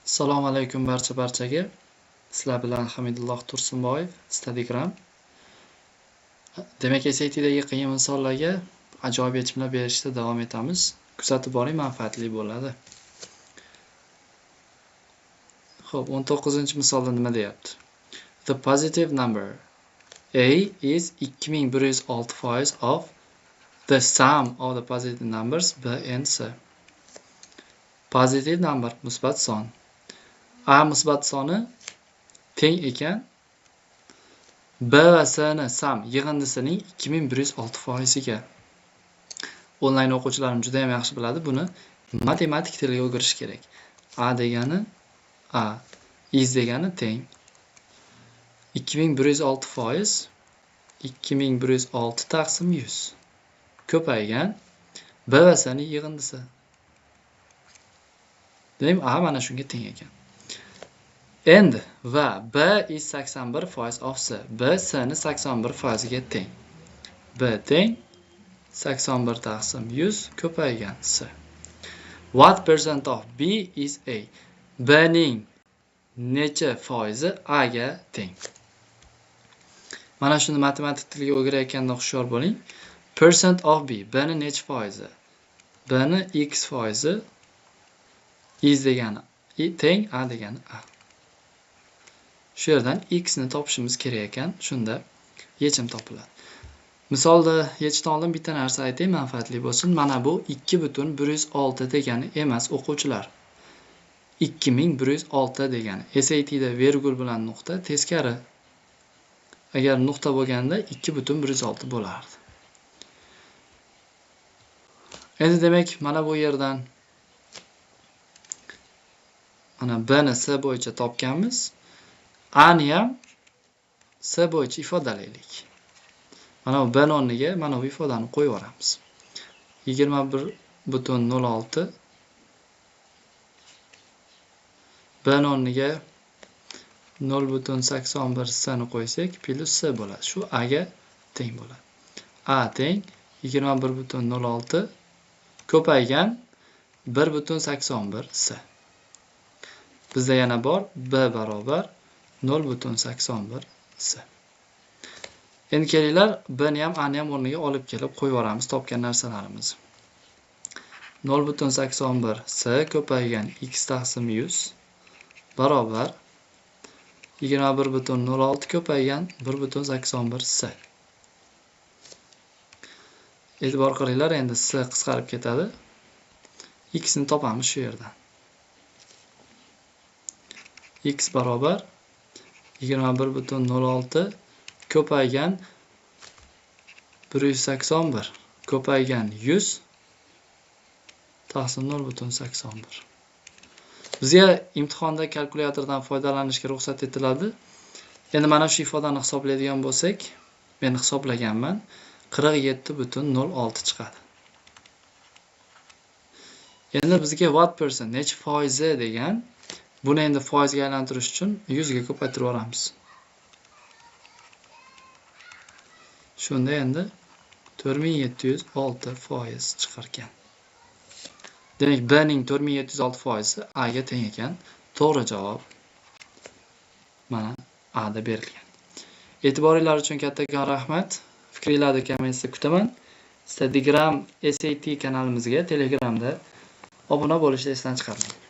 Assalomu alaykum barcha-barchaga. Sizlar bilan Hamidulloh Tursunboyev, Studygram. Demak, SATdagi qiyin misollarga ajoyib yechimlar berishda davom etamiz. Kuzatib boring, manfaatli bo'ladi. Xo'p, 19-misolda nima deyapti? The positive number A is 2106% of the sum of the positive numbers B and C. Positive number musbat son. A musbat soni teng ekan B va C ni sum yig'indisining 2106%iga. Onlayn o'quvchilarim juda ham yaxshi biladi, buni matematik tilga o'girish kerak. A degani A, is degani teng. 2106% 2106 taqsim 100 ko'paygan B va C ning yig'indisi. Demak, A mana shunga teng ekan. Endi va B is 81% of C. B C ni 81% ga teng. B teng 81 taqsim 100 ko'paygan C. What percent of B is A? B ning necha foizi A ga teng? Mana shuni matematik tilga o'girayotganda hushyor bo'ling. Percent of B, B ni necha foizi? B ni x foizi is degani teng A degani A. Shu yerdan x ni topishimiz kerak ekan, shunda yechim topiladi. Misolda yechishdan oldin bitta narsa aytay, manfaatli bo'lsin. Mana bu 2.106 degani emas, o'quvchilar. 2106 degani. SATda vergul bilan nuqta teskari. Agar nuqta bo'lganda 2.106 bo'lardi. Endi demak, mana bu yerdan mana B ni C bo'yicha topganmiz. A ni ham C bo'yicha ifodalaylik. Mana bu B o'rniga mana bu ifodani qo'yib yuboramiz. 21.06 B o'rniga 0.81 C ni qo'ysak, plus C bo'ladi. Shu A ga teng bo'ladi. A teng 21.06 ko'paygan 1.81 C. Bizda yana bor B barobar 0.81 C. Endi kelinglar, B ni ham A ni ham o'rniga olib kelib qo'yib yuboramiz topgan narsalarimizni. 0.81 C ko'paygan x taqsim 100 barobar 21.06 ko'paygan 1.81 C. E'tibor qilinglar, endi C qisqarib ketadi. X ni topamiz shu yerdan. X barobar 21.06 ko'paygan 181 ko'paygan 100 taqsim 0.81. Bizga imtihonda kalkulyatordan foydalanishga ruxsat etiladi. Endi mana shu ifodani hisoblaydigan bo'lsak, men hisoblaganman, 47.06 chiqadi. Endi bizga what percent, necha foizi degan, buni endi foizga aylantirish uchun 100 ga ko'paytirib yuboramiz. Shunda endi 4706% chiqar ekan. Demak, B ning 4706% A ga teng ekan. To'g'ri javob mana A da berilgan. E'tiboringlar uchun kattakon rahmat. Fikringlarni kommentda kutaman. Studygram SAT kanalimizga Telegramda obuna bo'lishni esdan chiqarmang.